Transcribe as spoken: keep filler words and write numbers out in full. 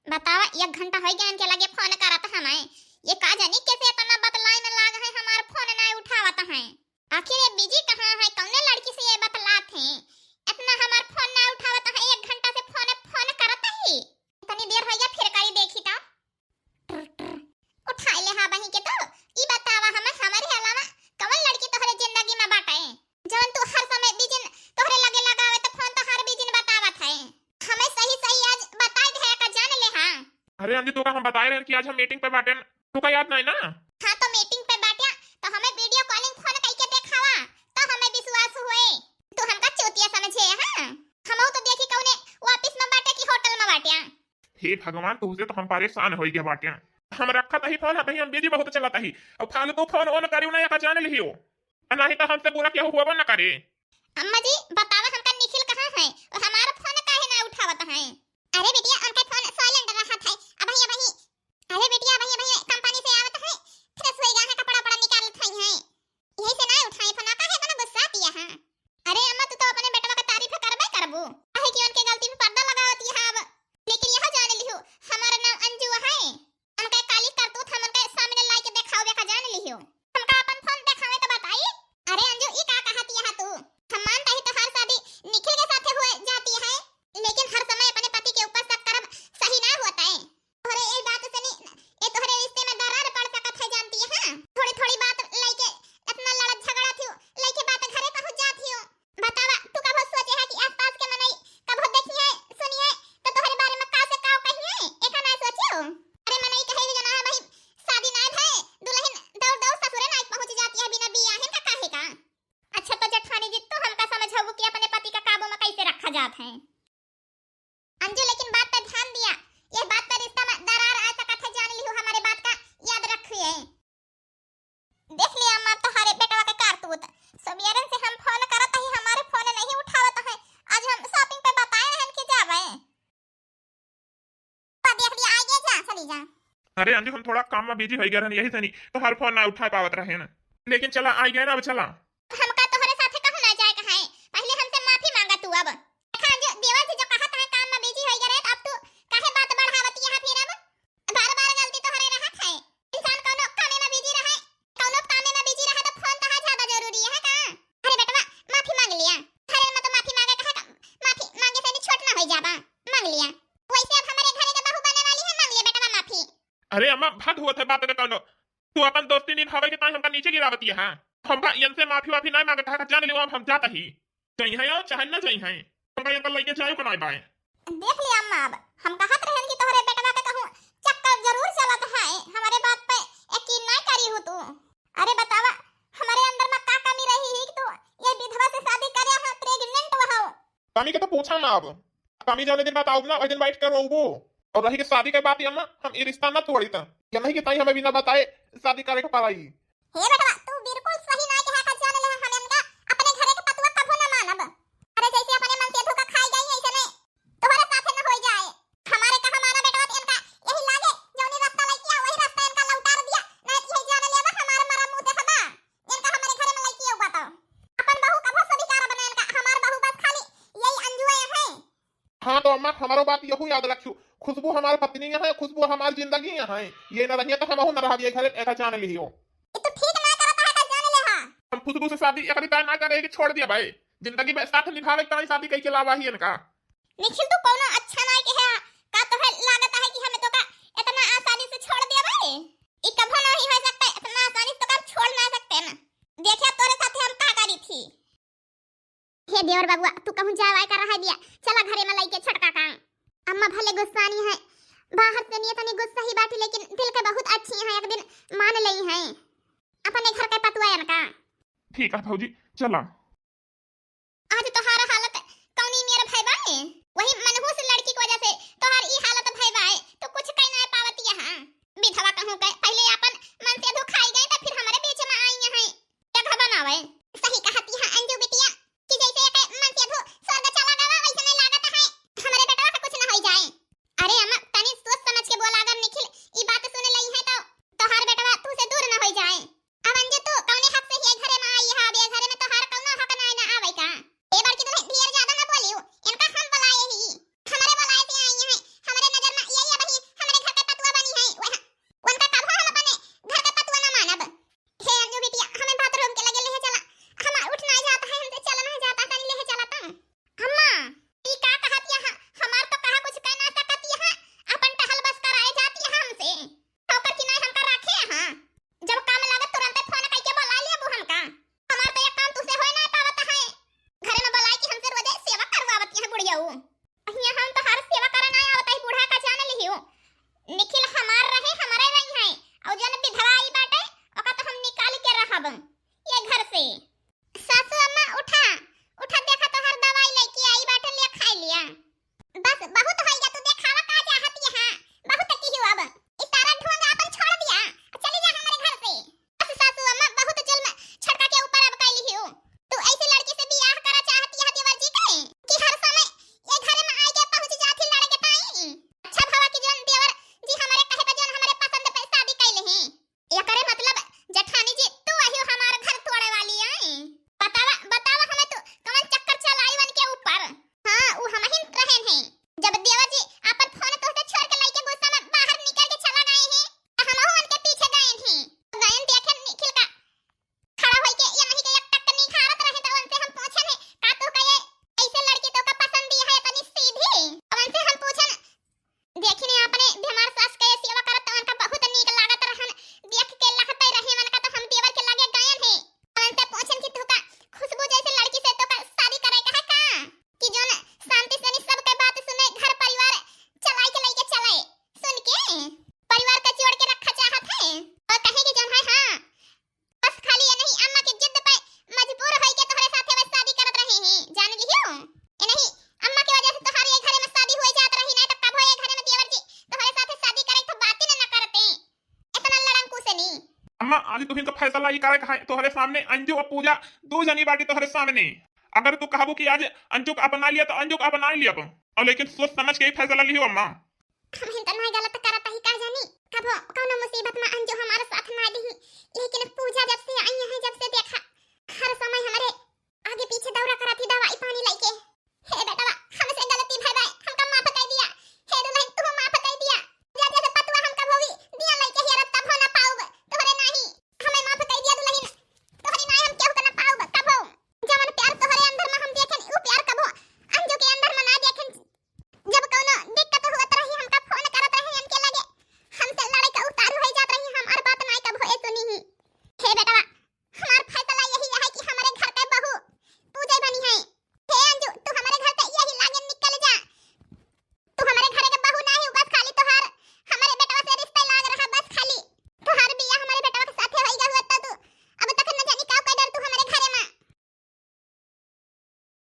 बतावा, एक घंटा होइ गया इनके लगे फोन करत हमें। ये का जानी कैसे इतना बतलाए में लाग है, हमार फोन ना उठावत है। आखिर ये बिजी कहाँ है, कौने लड़की से ये बतलात है? इतना हमार फोन ना उठावत है, एक घंटा से फोन, फोन करत ही। इतनी देर होइ गया, फिर करी देखी तो। उठाई ले हा बही के तो। ई बतावा हमें, हमरे अलावा कौन लड़की तोहरे जिंदगी में बाटे, जौन तू हर समय बिजिन तोहरे लगे लगावे तो फोन तोहार बिजिन बतावत है। हमें सही सही आज बताई दे का जान ले हा। अरे अंजू, तू का हम बताए रहे कि आज हम मीटिंग पे बाटेन, तू का याद नहीं ना? हाँ तो मीटिंग पे बाटिया तो हमें वीडियो कॉलिंग फोन कई के देखावा तो हमें विश्वास हुए। तू हमका चूतिया समझे हा? हमहू तो देखी कौने ऑफिस में बाटे कि होटल में बाटिया। हे भगवान, तुहसे तो हम परेशान होइ गया बाटिया। हम रखत ही फोन, हतही हम बिजी बहुत चलत ही, और फालतू फोन ओन करियो ना, एका जान लिहियो, नहीं तो हमसे बुरा केहू होबो न करे। अम्मा जी, बतावा हमका निखिल कहाँ है और हमारा फोन काहे ना उठावत है? अरे बिटिया, उनका फोन साइलेंट रहत है। अबही, अबही, अरे बिटिया, अबही, अबही कंपनी से आवत है, फ्रेश होइगा है, कपड़ा उपड़ा निकालत है, यही से ना उठाए फोन, काहे इतना गुस्सा किया है? अरे अम्मा, तू तो अपने बेटवा के तारीफ करबे करबू, काहे कि उनके गलती पे पर्दा लगावत है अब। लेकिन यह जान लिहू, हमारा नाम अंजू है। उनका काली करतूत हम उनके सामने लाई के देखावे का जान लिहू। हमका अपन फोन देखावे तो बताई। अरे अंजू, ई का कहत यह तू? हम मानता ही तोहार शादी निखिल के साथे हुए जाती है, लेकिन हर समय अपने पति के ऊपर शक करब सही ना होता है। तोहरे ए बात से नी, ए तोहरे रिश्ते में दरार पड़ सकत है जानती है। थोड़ी थोड़ी बात लइके इतना लड़त झगड़ा थियो, लइके बात घरे पहुँच जात थियो। बतावा, तू कभो सोचे है कि आसपास के मनई कभो देखिए, सुनिए, तो तोहरे बारे में का से का कहिए? एका ना सोचियो? अरे मनई कहे कि जना भाई, शादी ना भय, दुल्हन दौड़ दौड़ ससुरे ना पहुँच जाती है बिना बियाहे का, काहे का? अच्छा तो जेठानी जी, तू हमका समझाऊ कि अपने पति का काबू में कैसे रखा जात है? अंजू, लेकिन बात पे ध्यान दिया, यह बात पे रिश्ता में दरार आ सकत है, जान लिहू, हमारे बात का याद रखिए। देख लिया अम्मा, तोहरे बेटवा के कारतूत। सबेरन से हम फोन करत ही, हमारे फोन नहीं उठावत है। आज हम शॉपिंग पे बताए रहन कि जावे। पा देख लिया, आ गया, जा, चली जा। अरे अंजू, हम थोड़ा काम में बिजी होइ गया रहन, यही से नहीं तोहार फोन ना उठा पावत रहे ना। लेकिन चला, आ गया ना, अब चला। हमका तोहरे साथे कहूँ ना जाए का है, पहले हमसे माफी मांगा तू अब। देखा अंजू, देवर जी जो कहत है काम में बिजी होइ गया रहे, तो अब तू काहे बात बढ़ावत यहाँ फिर अब? बार बार गलती तोहरे रहत है। इंसान कौनो कामे में बिजी रहे, कौनो कामे में बिजी रहे तो फोन तहा ज्यादा जरूरी है का? अरे बेटवा, माफी मांग लिया। अरे अम्मा, तो माफी मांगे कहा का? माफी मांगे से भी छोट ना हो जाबा। मांग लिया। वैसे अब हमारे घरे के बहू बने वाली है, मांग लिया बेटवा माफी। अरे अम्मा, हद होत है बात के कौनो। तू अपन दोस्ती निभावे के ताई हमका नीचे गिरावती है, हाँ? हमका इनसे माफी वाफी नहीं मांगे, कहा जान लियो, अब हम जाता ही। जइहैं चाहे न जइहैं, हमका इनका लइके जाए बनाए बाए। देख लिया अम्मा, अब हम कहत रहन कि तोहरे बेटवा के कहूँ चक्कर जरूर चलत है, हमारे बात पे यकीन नहीं करी हूँ तू। अरे बतावा, हमारे अंदर में का कमी रही है कि तू ये विधवा से शादी करे है, प्रेग्नेंट वहाओ। कमी के तो पूछा ना अब, कमी जौने दिन बताउब ना, वही दिन बैठ के रोउबो। और रही कि शादी के बात, ये अम्मा, हम ये रिश्ता ना तोड़ी त, ये नहीं कि ताई हमें बिना बताए शादी करे के पड़ाई। हे बेटवा, तू बिल्कुल सही ना कहा का जान ले, हम इनका अपने घरे के पतुआ कभो ना मानब। अरे जैसे अपने मनसेधु का खाई गई, ऐसे नहीं तोहरे साथे न होई जाए। हमारे कहा माना बेटवा, तो इनका यही लागे, जौनी रास्ता लइके आ, वही रास्ता इनका लौटार दिया, नहीं तो यही जान लेबा हमारे मरा मुंह देखबा। इनका हमारे घरे में लइके आऊ बताओ। अपन बहू कभो स्वीकार बना इनका, हमार बहू बस खाली यही अंजुए है। हाँ तो अम्मा, हमारो बात यहू याद रखियो, खुशबू हमार पत्नी है, खुशबू हमार जिंदगी है, ये न रहिए तो हमहू न रहब ये घरे, एका जान लियो। ये तो ठीक ना करत है, का जान ले हा। हम खुशबू से शादी एकरी तय ना करे कि छोड़ दिया भाई, जिंदगी में साथ निभावे के तय शादी कई के लावा ही इनका। निखिल, तू कौनो अच्छा नाय के है का? तोहे लागत है कि हमें तोका इतना आसानी से छोड़ देबे? ई कभो नहीं हो सकता, इतना आसानी से तोका छोड़ ना सकते ना। देखिए तोरे साथे हम का करी थी। हे देवर बबुआ, तू कहूँ जावाय का रहा दिया, चला घरे में लइके छोटका का। अम्मा भले गुस्सानी है, बाहर से नहीं तनी गुस्सा ही बाटी, लेकिन दिल के बहुत अच्छी है, एक दिन मान लई है, अपने घर के पतुआ इनका। ठीक है भौजी, चला। आज तोहार हालत कौनी मेर भय बाए? वही मनहूस लड़की की वजह से तोहार ई हालत भय बाए, तो कुछ कह ना पावत यहाँ। विधवा कहूँ के पहले अपन मनसेधु खाई गए, तो फिर हमारे बीच में आई यहाँ जगह बनावे। सही कहती है अंजू बिटिया कि जैसे एक मनसेधु स्वर्ग चला गवा, वैसे नहीं लागत है हमारे बेटवा का कुछ ना हो जाए। अरे अम्मा, तनी सोच समझ के बोला, अगर निखिल ई बात सुन लई है तो तोहार बेटवा तू से दूर ना हो जाए। अब अंजू, तू कौने हक से ये घरे में आई है? अब ये घरे में तोहार कौनो हक ना, ना आवे का? ए बड़की दुल्हन, ढेर ज्यादा ना बोलियो, इनका हम बुलाए ही, हमरे बुलाए से आई है, हमरे नजर आज तुहिन का फैसला ई करे का है तोहरे सामने, अंजू और पूजा दो जनी बाटी तोहरे सामने। अगर तू कहबू कि आज अंजू का अपना लिया तो अंजू का अपना लिया, और लेकिन सोच समझ के ही फैसला लियो अम्मा। हम हिन तो नहीं गलत करत ही का जानी, कबो कौनो मुसीबत में अंजू हमारे साथ ना दिही, लेकिन पूजा जब से आई है, जब से देखा हर समय हमरे आगे पीछे दौरा करत ही दवाई पानी लेके। हे बेटवा, हमसे गलती भई बाय, हमका माफ कर दिया। हे दुल्हन,